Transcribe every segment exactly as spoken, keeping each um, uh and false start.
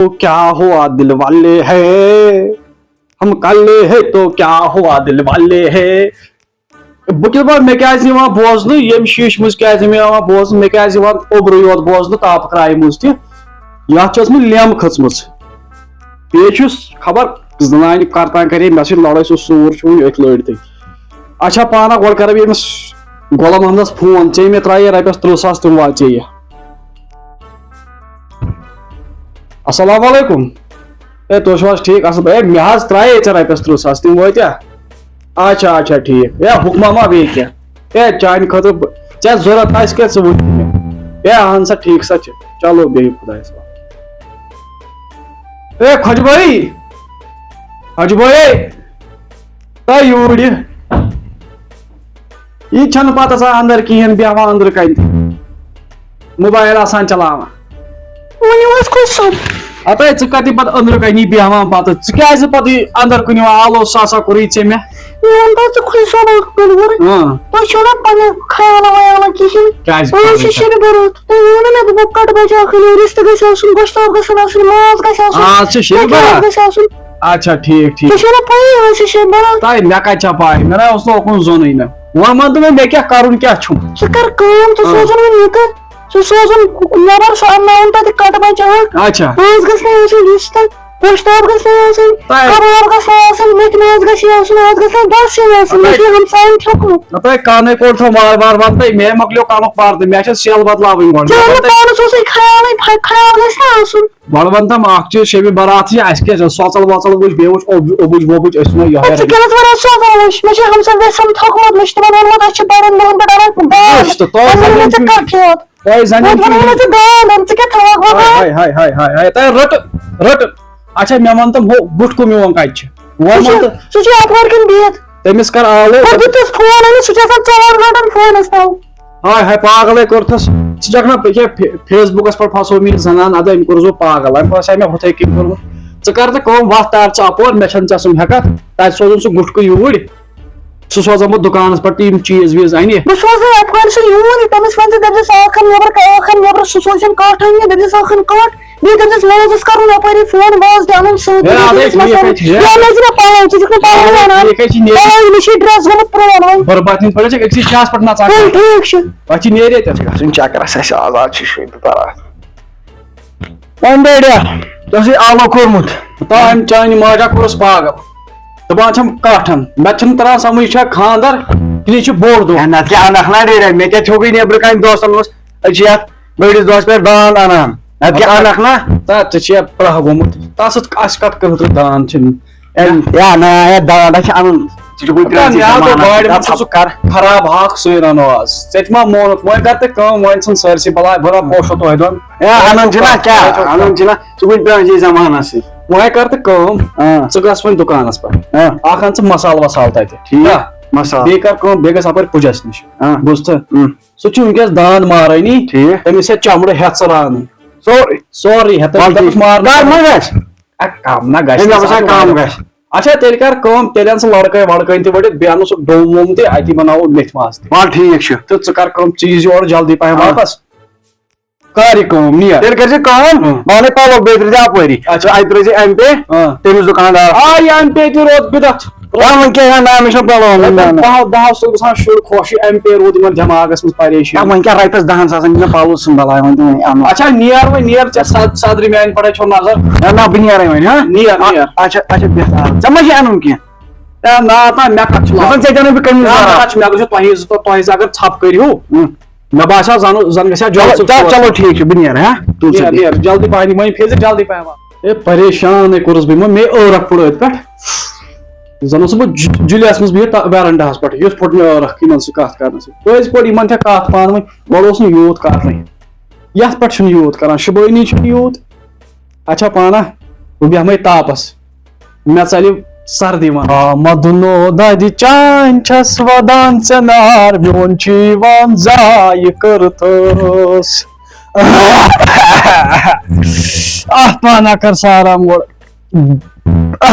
تو کیا ہوا دل والے ہے، ہم کلے ہے تو کیا ہوا دل والے ہے۔ بہٕ کیٛاہ دَپہٕ، مےٚ کیٛازِ یِوان بوزنہٕ، ییٚمہِ شیٖشہِ منٛز کیٛازِ مےٚ یِوان بوزنہٕ، مےٚ کیٛازِ یِوان اوٚبرُے یوت بوزنہٕ تاپہٕ کرایہِ منٛز تہِ؟ یَتھ چھِ ٲسمٕژ لیمب کھٔژمٕژ۔ بیٚیہِ چھُس خبر زنانہِ کرتان کرے مےٚ سۭتۍ لڑٲے، سُہ سوٗر چھُ وُنہِ أتھۍ لٲرۍ تھٕے۔ اچھا، پانہ گۄڈٕ کرٕ بہٕ ییٚمِس غلام محمدس فون، ژےٚ مےٚ ترٛایے رۄپیس تٕرٛہ ساس، تِم واتہِ ژےٚ۔ السلام علیکم۔ اے، تُہۍ چھِو حظ ٹھیٖک؟ اَصٕل پٲٹھۍ۔ اے، مےٚ حظ ترٛایے ژےٚ رۄپیَس تٕرٛہ ساس، تِم وٲتیٛا؟ اچھا، اچھا، ٹھیٖک۔ اے، حُکما ما بیٚیہِ کینٛہہ؟ اے، چانہِ خٲطرٕ بہٕ، ژےٚ ضوٚرَتھ آسہِ کینٛہہ، ژٕ ؤنۍ مےٚ۔ اے، اَہَن سا، ٹھیٖک سا چھِ۔ چلو، بِہِو خۄدایَس حوالہٕ۔ اے، خۄجہِ بھٲیی، خۄجہِ بھٲیی، تۄہہِ یوٗرۍ یہِ۔ یہِ چھَنہٕ پَتہٕ آسان اَندَر کِہیٖنۍ، بیٚہوان أنٛدرٕ کَنہِ۔ موبایل آسان چلاوان۔ ؤنِو حظ خۄش صٲب۔ ہَتَے ژٕ کَتہِ پَتہٕ أنٛدرٕ کَنی بیٚہوان پَتہٕ؟ ژٕ کیٛازِ پَتہٕ یہِ اَندَر کُنہِ یِوان؟ آلو سا سا کوٚرُے ژےٚ مےٚ۔ مےٚ وَن تہٕ ژٕ خۄش صٲب اَکھ کَتھ گۄڈٕ۔ اۭں۔ تۄہہِ چھُو نا پَنٕنۍ خیال ویال کِہیٖنۍ؟ کیٛازِ آز چھِ خۄش؟ شیٚیہِ بَرات۔ تۄہہِ ووٚنوُ مےٚ، دوٚپُکھ کَٹہٕ بَجہِ اَکھ أنِو، رِستہٕ گژھِ آسُن، گۄشتاب گژھن آسٕنۍ، ماز گژھِ آسُن۔ آز چھِ شیٚیہِ کیٛاہ کیٛاہ بَرات۔ گژھِ آسُن؟ اچھا، ٹھیٖک، ٹھیٖک۔ ژےٚ چھےٚ نا پَیی آز چھِ شیٚیہِ بَرات؟ تۄہہِ مےٚ کَتہِ چھےٚ پَے؟ مےٚ نہ اوس نہٕ اوکُن زونُے نہ۔ وۄنۍ وَن تہٕ مےٚ، مےٚ کیٛاہ کَرُن کیٛاہ چھُم؟ ژٕ کَر کٲم، ژٕ آ۔ سوزُن وۄنۍ یہِ تہٕ ژٕ سوزُن نٮ۪بر، سُہ اَنناوُن تَتہِ کَٹہٕ بَچہٕ اَکھ۔ اچھا۔ ماز گژھِ نہٕ آسُن، رِستہٕ، گۄشتاب گژھِ نہٕ آسٕنۍ، تۄہہِ کَباب گژھِ نہٕ آسٕنۍ، میتھِ ماز گژھِ آسُن، آز گژھِ نہٕ دَہ سِنۍ آسٕنۍ، مےٚ تۄہہِ چھِ ہمساین تھوٚکمُت۔ نہ تۄہہِ کانٕے کوٚر تھوٚو وارٕ وارٕ وَن تۄہہِ، مےٚ مۄکلیو کَمُک پَردٕ، مےٚ چھےٚ سیل بدلاوٕنۍ گۄڈٕ۔ ژےٚ مےٚ ووٚن نہٕ وَن تۄہہِ پانَس اوسُے خیالٕے، خ-، خیال گژھِ نہ آسُن۔ گۄڈٕ وَن تَم اَکھ چیٖز، شیٚمہِ بَرات چھِ اَسہِ کیٛاہ چھِ سۄژَل وۄژَل وٕچھ، بیٚیہِ وٕچھ اوٚب-، اوٚبٕج ووٚبٕج، أسۍ چھِنہ یِہوٚے اَدٕ ژٕ رَنان۔ کیٛاہ حظ وَنان سۄژَل وٕچھ؟ مےٚ چھِ ہمساے وٮ۪سَن تھوٚکمُت، مےٚ چھِ تِمَن ووٚنمُت اَسہِ چھِ بَڑٮ۪ن دۄہَن پٮ۪ٹھ اَنان دانٛد۔ وٕچھ تہٕ، تۄہہِ وۄنۍ وَنو زَنٮ۪ن مےٚ ژٕ چھُنہٕ کَتھ ہٮ۪تھ۔ تۄہہِ زَنٮ۪ن وۄنۍ وَنو چھُنہٕ مےٚ ژٕ دانٛد اَن، ژٕ کیٛاہ تھاوَکھ وۄنۍ ہاے، دانٛد؟ ہاے، ہاے، ہاے، ہاے، ہاے، تۄہہِ رٔٹ، رٔٹ۔ اچھا، مےٚ وَن تہٕ ہُہ گُٹھکہٕ میون کَتہِ چھُ؟ وۄنۍ سُہ وَن چھُ، تہٕ۔ سُہ چھُ اَپٲرۍ کِنۍ بِہِتھ۔ تٔمِس کر آلو۔ پَتہٕ دیُتُس فون أمِس، سُہ چھُ آسان ژۄوُہَن گٲنٛٹَن فونَس تَل۔ ہاے ہاے، پاگلے کوٚرتھَس۔ ژٕ چھَکھ نا یہِ فے-، فیس بُکَس پٮ۪ٹھ پھسومُت یہِ زنان، اَدٕ أمۍ کوٚر زُو پاگل، أمۍ باسیٛو مےٚ ہُتھَے کٔنۍ کوٚرمُت۔ ژٕ کر تہٕ کٲم، وَتھ تار ژٕ اَپور، مےٚ چھَنہٕ ژےٚ سُم ہٮ۪کَتھ، تَتہِ سوزُن سُہ گُٹھکہٕ یوٗرۍ۔ سُہ سوزَن بہٕ دُکانَس پٮ۪ٹھ تہٕ یِم چیٖز ویٖز اَنہِ۔ بہٕ سوزَے اَپٲرۍ سُہ یوٗرۍ، تٔمِس وَن ژٕ، دَپہِ زِس، آخر نیٚبرٕ، آخر نیٚبرٕ، سُہ سوزِن کَٹھ اَننہِ، دَپہِ زِس، آخر کَٹھ، بیٚیہِ دَپہِ زِس، مازَس کَرُن یَپٲرۍ فون، ماز تہِ اَنُن سۭتۍ، ہے، بیٚیہِ اَدٕ دَپہِ زِس، ٹھیٖک مَسالہٕ، ہے چھِ، ہے۔ یا مےٚ زِ مےٚ پَلو، ژٕ دِکھ نہٕ پَلو اَنان۔ ٹھیٖک ہے چھِ، نیرِ۔ پَلو، مےٚ چھِ ڈرٛٮ۪س گوٚمُت پرٛون وۄنۍ۔ برباد نِنۍ پَلو چھِ أکسٕے جایہِ پٮ۪ٹھ نَژان۔ وۄنۍ ٹھیٖک چھُ۔ پَتہٕ چھِ نیرِ تَتھ۔ گژھُن چَکرَس اَسہِ آز، آز چھِ شُرۍ بَران۔ وۄنۍ ڈیڈیا، ژےٚ اوسُے آلو کوٚرمُت۔ تام چانہِ ماجا کوٚرُس پاگل۔ دَپان چھَم کَٹھَن۔ مےٚ چھُنہٕ تَران سَمٕجھ، یہِ چھا خانٛدر کِنہٕ یہِ چھُ بوٚڑ دۄہ؟ ہے، نَتہٕ کیٛاہ اَنَکھ نا ڈیڈیا؟ مےٚ کیٛاہ تھوٚوُے نیٚبرٕ کَنہِ دوستَن منٛز؟ أسۍ چھِ یَتھ بٔڑِس دۄہَس پٮ۪ٹھ دانٛد اَنان۔ نَتہٕ کیٛاہ اَنَکھ نا؟ تہٕ ژٕ چھِ پرٛاہ گوٚمُت۔ تَس سۭتۍ اَسہِ کَتھ خٲطرٕ دانٛد چھِنہٕ؟ اَمہِ یا نہ، یا دانٛد چھِ اَنُن۔ ژٕ چھُکھ وٕنہِ ہَتہ پرٛٲنۍ مےٚ ہا دوٚپ زمانہٕ، وارِ منٛز ژٕ ژٕ ژھۄپہٕ کَر۔ خراب ہاکھ سُے رَنو آز۔ ژےٚ تہِ ما مونُتھ؟ وۄنۍ کَر تہٕ کٲم، وۄنۍ ژھٕن سٲرسٕے بَلاے، بہٕ رَٹہٕ پوشو تۄہہِ دۄن۔ ہے، اَنان چھِنہ کیٛاہ؟ اَنان چھِنہ۔ ژٕ وٕنہِ پرٛٲنۍ زمانَس سۭتۍ۔ وۄنۍ کَر تہٕ کٲم، اۭں۔ ژٕ گژھ وۄنۍ دُکانَس پٮ۪ٹھ۔ اۭں۔ اَکھ اَن ژٕ مصالہٕ وصالہٕ تَتہِ۔ ٹھیٖک۔ نہ۔ مصالہٕ۔ بیٚیہِ کَر کٲم، بیٚیہِ گژھ اَپٲرۍ پُجَس نِش۔ اۭں۔ بوٗزتھٕ؟ اۭں۔ سُہ چھُ وٕنکیٚس دانٛد مارٲنی۔ ٹھیٖک۔ تٔمِس چھےٚ چمڑٕ ہٮ۪تھ ژٕ راونٕے۔ سورُے۔ سورُے ہٮ۪تھ، تٔمِس وَلہٕ دَپُس ٹھیٖک۔ مارنہٕ۔ کَر وۄنۍ گژھِ؟ اے، کَم نہ گژھِ ہے، مےٚ نہٕ، باسان سُہ کَم گژھِ۔ اچھا، تیٚلہِ کَر کٲم، تیٚلہِ اَن ژٕ لڑکے وڑکے تہِ ؤڑِتھ، بیٚیہِ اَنو سُہ ڈوٚم ووٚم تہِ، اَتی بَناوو میتھِ ماز تہِ۔ وَلہٕ ٹھیٖک چھُ۔ تہٕ ژٕ کَر کٲم، ژٕ یی زِ یورٕ جلدی پَہَم آ۔ واپَس۔ کَر یہِ کٲم، نیر۔ تیٚلہِ کٔرۍ زِ کٲم، اۭں۔ بہٕ اَنَے پَلو بیٚیہِ ترٛٲوۍ زِ اَپٲری۔ اچھا۔ اَتہِ ترٛٲوۍ زِ ایم پے، اۭں۔ تٔمِس دُکاندارَس۔ آ، یہِ ایم پے تہِ روٗد بِدعت۔ آ، وۄنۍ کیٛاہ، نہ، مےٚ چھُنہٕ پَلو اَنُن، نہ، نہ۔ دَہو، دَہو سُہ گژھان شُر خۄش، یہِ ایم پے روٗد یِمَن دٮ۪ماغَس منٛز پریشان۔ آ، وۄنۍ کیٛاہ، رۄپیَس دَہَن ساسَن دِمہٕ پَلو ژھٕن بَلاے وۄنۍ تہٕ وۄنۍ اَنو۔ اچھا، نیر وۄنۍ، نیر ژےٚ صد-، صدرِ میٛانہِ پٮ۪ٹھَے چھو نظر۔ نہ، نہ، بہٕ نیرَے وۄنۍ، ہا؟ نیر، آ، نیر۔ اچھا، اچھا، بیٚہہ، آ، ژےٚ ما چھِ اَنُن کینٛہہ؟ ہے، نہ، نہ، مےٚ کَتھ چھُ دَپان لاگُن؟ ژےٚ تہِ اَنَے بہٕ قمیٖض نہ، یَزار نہ، اَکھ۔ نہ، مےٚ گژھِ تۄہہِ زٕ، تۄہہِ زٕ اگر ژھَپہٕ کٔرِو، اۭں۔ مےٚ باسیٛو زَن، زَن گژھِ ہا جلد چلو، سُہ چلو، چلو، ٹھیٖک چھُ، بہٕ نیرٕ، ہا؟ تُل ژٕ نیر، بیٚہہ۔ نیر، جلدی پَہَن یِمَے پھیرِ، جلدی پَہَن وَن۔ ہے، پریشانٕے کوٚرُس بہٕ یِمو، مے ٲرَکھ پھُٹ أتھۍ پٮ۪ٹھ۔ زَن اوسُس بہٕ جُ-، جُلیَس منٛز بِہِتھ تا-، ویرَنڈاہَس پٮ۪ٹھ، یُتھ پھُٹ مےٚ ٲرَکھ یِمَن سۭتۍ کَتھ کَرنہٕ سۭتۍ۔ پٔزۍ پٲٹھۍ یِمَن چھےٚ کَتھ پانہٕ ؤنۍ، گۄڈٕ اوس نہٕ یوٗت کَرنٕے۔ یَتھ پٮ۪ٹھ چھُنہٕ یوٗت کَران، شُبٲنی چھُنہٕ یوٗت۔ اچھا پانہ، بہٕ بیٚہمَے تاپَس۔ مےٚ ژَلہِ سردی وَنان۔ آمدُن او دادِ چانۍ چھَس وَدان ژےٚ نار، میون چھُ یِوان زایہِ کٔرتھَس۔ اَتھ پانہ کر سا آرام گۄڈٕ۔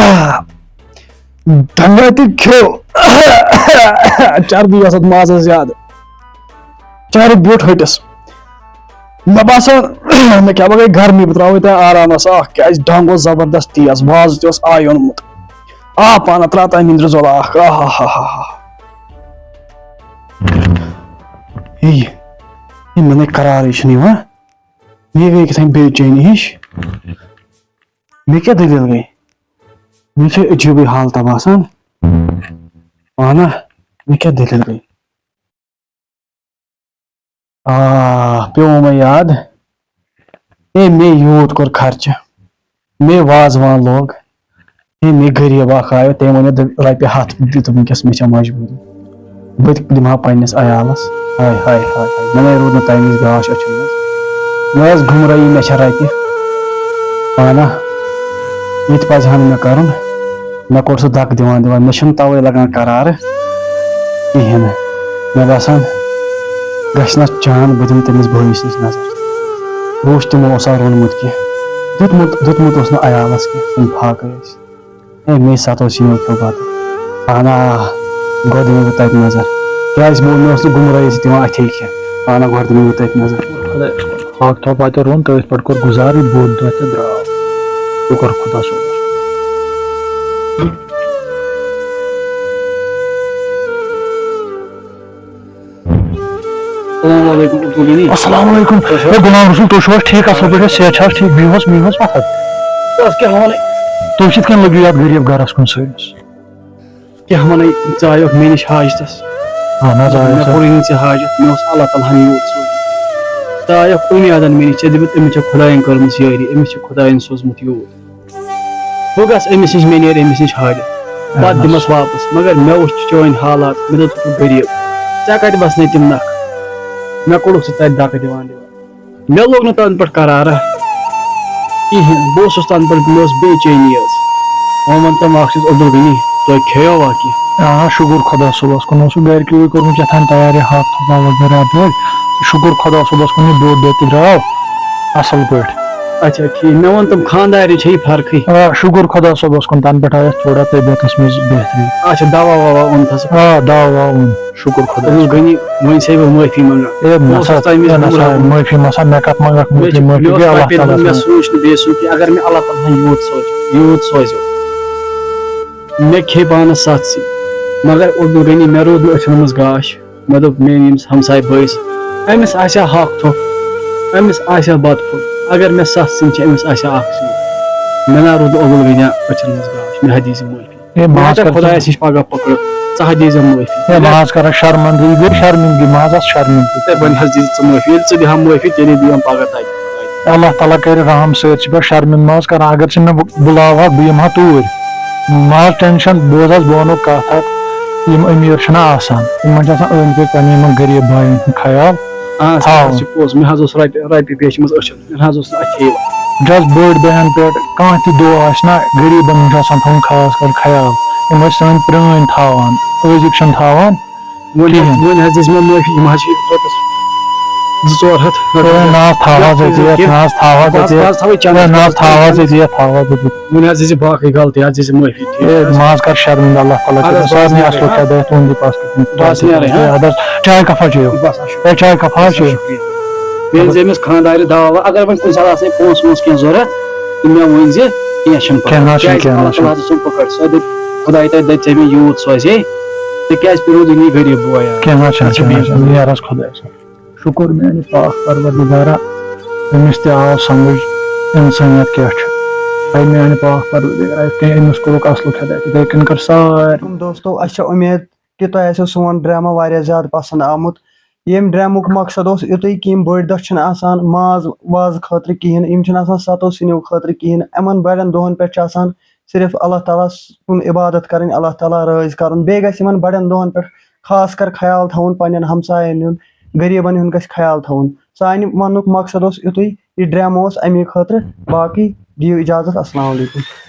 ڈنگا تہِ کھیو۔ چربی ٲس اَتھ مازَس زیادٕ۔ چرٕب بیوٗٹھ ۂٹِس۔ مےٚ باسان، مےٚ کیٛاہ، بہٕ گٔے گرمی، بہٕ ترٛاوَے تۄہہِ آرام سان اَکھ، کیٛازِ ڈنٛگ اوس زبردست تیز، وازٕ تہِ اوس آے اوٚنمُت۔ آ، پانہٕ ترٛاو تۄہہِ مِنٛدرِ زولا اَکھ، آ ہا ہا ہا ہا۔ ہے، ہے، مےٚ نَے قرارٕے چھُنہٕ یِوان۔ یہِ گٔے کِتھ کٔنۍ بے چینی ہِش۔ مےٚ کیٛاہ دٔلیٖل گٔے؟ مےٚ چھِ عجیٖبٕے حالتہ باسان۔ اَہَنا، مےٚ کیٛاہ دٔلیٖل گٔے؟ آ، پیوٚو مےٚ یاد۔ اے، مےٚ یوٗت کوٚر خرچہٕ، مےٚ وازوان لوگ، ہے، مےٚ غریٖب اکھ آیو، تٔمۍ ووٚن، دوٚپ، "رۄپیہِ ہَتھ دِ تہٕ وٕنکیٚس مےٚ چھےٚ مجبوٗری۔ بہٕ تہِ دِمہٕ ہا پنٛنِس عیالَس۔" ہاے، ہاے، ہاے، ہاے۔ مےٚ نَے روٗد نہٕ تَمہِ وِزِ گاش أچھَن منٛز۔ مےٚ ٲس گُمرٲہی، مےٚ چھےٚ رۄپیہِ۔ اَہَنا، یہِ تہِ پَزِ ہا نہٕ مےٚ کَرُن۔ مےٚ کوٚر سُہ دَکہٕ دِوان دِوان۔ مےٚ چھُنہٕ تَوَے لَگان قرارٕ کِہیٖنۍ نہٕ۔ مےٚ باسان، گژھِ نہ چان بہٕ دِمہٕ تٔمِس بٲیِس نِش نظر۔ بہٕ وٕچھٕ تِمو اوسا روٚنمُت کینٛہہ۔ دیُتمُت، دیُتمُت اوس نہٕ عیالَس کینٛہہ، تِم فاقے ٲسۍ۔ ہے، مے ستو سِنیو کھیوٚو بَتہٕ۔ اہن آ، گۄڈٕ دِمے بہٕ تَتہِ نظر۔ کیٛازِ مےٚ، مےٚ اوس نہٕ گُمرٲہی سۭتۍ یِوان اَتھے کینٛہہ۔ اہن آ، گۄڈٕ دِمے بہٕ تَتہِ نظر۔ خۄداے، ہاکھ تھوٚو پَتہٕ روٚن، تٔتھۍ پٮ۪ٹھ کوٚر گُزارٕے بوٚڑ دۄہ تہٕ درٛاو۔ شُکر خۄدا صٲبَس۔ السلام علیکم عبدالغنی۔ السلام علیکم۔ تُہۍ چھِو ہے غلام رسول، تُہۍ چھِو حظ ٹھیٖک، اَصٕل پٲٹھۍ؟ صحت چھا حظ ٹھیٖک؟ بِہِو حظ، بِہِو حظ پَتھَر۔ بَس کیٛاہ وَنَے؟ تُہۍ کِتھ کٔنۍ لٔگِو یَتھ غریٖب گَرَس کُن سٲنِس؟ کیٛاہ وَنَے، ژٕ آیوکھ مےٚ نِش حاجتَس۔ اَہَن حظ، آ، مےٚ سَر۔ کوٚرُے نہٕ ژےٚ حاجت، مےٚ اوس اللہ تعالیٰ ہَن یوٗت سوٗزمُت۔ ژٕ آیوکھ اُمیدَن مےٚ نِش، ژےٚ دوٚپُتھ، أمِس چھےٚ خۄدایَن کٔرمٕژ یٲری، أمِس چھِ خۄدایَن سوٗزمُت یوٗت۔ بہٕ گژھٕ أمِس نِش، مےٚ نیرِ أمِس نِش حاجت، پَتہٕ اَہَن حظ۔ دِمَس واپَس۔ مگر مےٚ وٕچھ چٲنۍ حالات، مےٚ دوٚپ، ژٕ چھُکھ غریٖب، ژےٚ کَتہِ بَسنے تِم نَکھٕ؟ مےٚ کوٚڑُکھ ژٕ تَتہِ دَکہٕ دِوان دِوان۔ مےٚ لوٚگ نہٕ تَنہٕ پٮ۪ٹھ قرارا کِہیٖنۍ۔ بہٕ اوسُس تَنہٕ پٮ۪ٹھ، مےٚ ٲس بے چینی ٲس۔ وۄنۍ وَن تہٕ مےٚ اَکھ چیٖز، عبدالغنی، تۄہہِ کھیٚیوا کینٛہہ؟ آ، شُکُر خۄدا صٲبَس کُن، اوسُکھ گَرِکیوٕے کوٚرمُت کیٛاہ تام تیارِ، ہاکھ تھوٚپا وغیرہ پٲٹھۍ۔ شُکُر خۄدا صٲبَس کُن، یہِ بوٚڑ دۄہ تہِ درٛاو اَصٕل پٲٹھۍ۔ اچھا، ٹھیٖک۔ مےٚ وَن تِم، خانٛدارِ چھےٚ یہِ فرقٕے؟ آ، شُکُر خۄدا صٲبَس کُن، تَنہٕ پٮ۪ٹھ آیَس تھوڑا طبیعتَس منٛز بہتری۔ اچھا، دَوا وَوا اوٚنتھَس؟ آ، دَوا وَوا اوٚن۔ شُکُر خۄدایَس۔ عبدالغنی، وۄنۍ چھَے بہٕ معٲفی منٛگان۔ اے، بہٕ نہ اوسُس سا، تَمہِ وِزِ اے، نہ سا، گُمراہ گوٚمُت۔ معٲفی مہ سا، مےٚ کَتھ منٛگَکھ مےٚ معٲفی؟ چھُ، معٲفی مےٚ گٔے اوس اللہ رۄپیَن تعالیٰ ہُنٛد، مےٚ سٕنٛز۔ سوٗنٛچ نہٕ بیٚیہِ سُہ کہِ اگر مےٚ اللہ تعالیٰ ہَن یوٗت سوزِ، یوٗت سوزِ۔ مےٚ کھے پانَس سَتھ سِنۍ، مگر عبدالغنی، مےٚ روٗد نہٕ أچھَن منٛز گاش۔ مےٚ دوٚپ، میٛٲنۍ ییٚمِس ہمساے بٲیِس، أمِس آسہِ ہا ہاکھ تھوٚپ، أمِس آسہِ ہا بَتہٕ پھوٚل۔ اگر مےٚ سَتھ سِنۍ چھِ، أمِس آسہِ ہا اَکھ سیُن۔ مےٚ نہ روٗد نہٕ عبدالغنی أچھَن منٛز گاش، مےٚ ہا دیٖزِ معٲفی۔ ہے، مےٚ ماز ہا کر کر خۄدایَس نِش پگاہ پکڑ، ژٕ ہا دیٖزٮ۪م معٲفی۔ ہے، ماز کر شرمندٕ، یہِ گٔے شرمندگی، مازَس شرمندگی۔ ہے، وۄنۍ حظ دیٖزِ ژٕ معٲفی، ییٚلہِ ژٕ دِہَم معٲفی، تیٚلے دِیَم پگاہ تَتہِ۔ اللہ تعالیٰ کرِ رحم، سۭتۍ چھِ پٮ۪ٹھ شرمندٕ ماز کران، اگر ژٕ مےٚ بُ-، بُلاو ہا، بہٕ یِمہٕ ہا توٗرۍ۔ ماز ٹینشن، بوز حظ، بہٕ وَنو کَتھ اَکھ، یِم أمیٖر چھِنہ آسان، یِمَن چھِ آسان أنٛدۍ پٔکۍ پنٛنہِ یِمَن غریٖب بایَن ہُنٛد خیال آ، سُہ تھاوُن۔ حظ چھِ پوٚز، مےٚ حظ اوس رۄپیہِ، رۄپیہِ پیچھِ منٛز أچھَن، مےٚ حظ اوس نہٕ اَتھِ یِوان۔ جس بٔڑۍ دۄہَن پٮ۪ٹھ کانٛہہ تہِ دۄہ آسہِ نہ، غریٖبَن ہُنٛد چھُ آسان تھاوُن خاص کر خیال۔ یِم ٲسۍ سٲنۍ پرٛٲنۍ تھاوان، أزِکۍ چھِنہٕ تھاوان وۄنۍ حظ، کِہیٖنۍ۔ وۄنۍ حظ دِژ مےٚ معٲفی، یِم حظ چھِ رۄپیَس زٕ ژور ہَتھ۔ ہے، نہ حظ، تھاو حظ یَتھ أتی، یَتھ کیٚنٛہہ۔ نہ حظ، تھاو حظ بَس، أتی، بَس، تھاوَے چَنٛدَس ہے، نہ حظ، پٮ۪ٹھ۔ تھاو حظ أتی، یَتھ تھاو حظ أتی۔ وۄنۍ حظ دِژ یہِ باقٕے غلطی، حظ دِژ یہِ معٲفی، ٹھیٖک ہے، حظ؟ نہ حظ، کر شرمندٕ، اللہ تعالیٰ اَدٕ کٔرِنۍ حظ، سارنٕے بَس، اَصلُک نیران۔ ہدایت، تُہُنٛدُے پاس کٔرِنۍ۔ بَس، نیران، ہا؟ اَدٕ حظ، چاے کَپا چیٚیِو؟ بَس، حظ، شُکریہ۔ ہے، چاے کَپا بَس، حظ، چیٚیِو؟ شُکریہ۔ بیٚیہِ أنۍ زِ أمِس خانٛدارِ دوا، اگر وۄنۍ کُنہِ ساتہٕ آسہِ ہے پونٛسہٕ وونٛسہٕ کینٛہہ ضوٚرَتھ، تہٕ مےٚ ؤنۍ زِ، کینٛہہ چھُنہٕ پَرواے۔ کینٛہہ نہ حظ چھُنہٕ، کیٛازِ کہِ کینٛہہ نہ حظ چھُنہٕ۔ اللہ تعالیٰ سُنٛد پکڑ، سۄ دَپہِ، خۄداے تۄہہِ دَپہِ ژےٚ مےٚ یوٗت سوزے، تہٕ کیٛازِ پیوٚو دُنیا غریٖب بوے آز؟ کینٛہہ نہ حظ چھُنہٕ، اچھا، کینٛہہ نہ بِہِو۔ حظ چھُنہٕ، نیر حظ خۄدایَس حوالہٕ۔ شُکُر میٛانہِ پاک پروردگارا، أمِس تہِ آو سمجھ اِنسٲنیت کیٛاہ چھُ۔ اے میٛانہِ پاک پروردگارا، یِتھ کٔنۍ أمِس کوٚرُکھ اَصلُک ہدایت، تِتھَے کٔنۍ کر سارنٕے۔ دوستو، اَسہِ چھےٚ اُمید کہِ تۄہہِ آسیو سون ڈرامہ واریاہ زیادٕ پسنٛد آمُت۔ ییٚمہِ ڈرامُک مقصد اوس یُتُے کہِ یِم بٔڑۍ دۄہ چھِنہٕ آسان ماز واز خٲطرٕ کِہیٖنۍ، یِم چھِنہٕ آسان ستو سِنیو خٲطرٕ کِہیٖنۍ۔ یِمن بڑٮ۪ن دۄہن پٮ۪ٹھ چھِ آسان صرف اللہ تعالیٰ ہَس کُن عبادت کرٕنۍ، اللہ تعالیٰ رٲضۍ کرُن۔ بیٚیہِ گژھِ یِمن بڑٮ۪ن دۄہن پٮ۪ٹھ خاص کر خیال تھاوُن پننٮ۪ن ہمساین ہُنٛد، غریٖبن ہُنٛد گژھِ خیال تھاوُن۔ سانہِ وننُک مقصد اوس یُتُے، یہِ ڈرامہ اوس اَمی خٲطرٕ۔ باقٕے دِیِو اجازت، السلام علیکم۔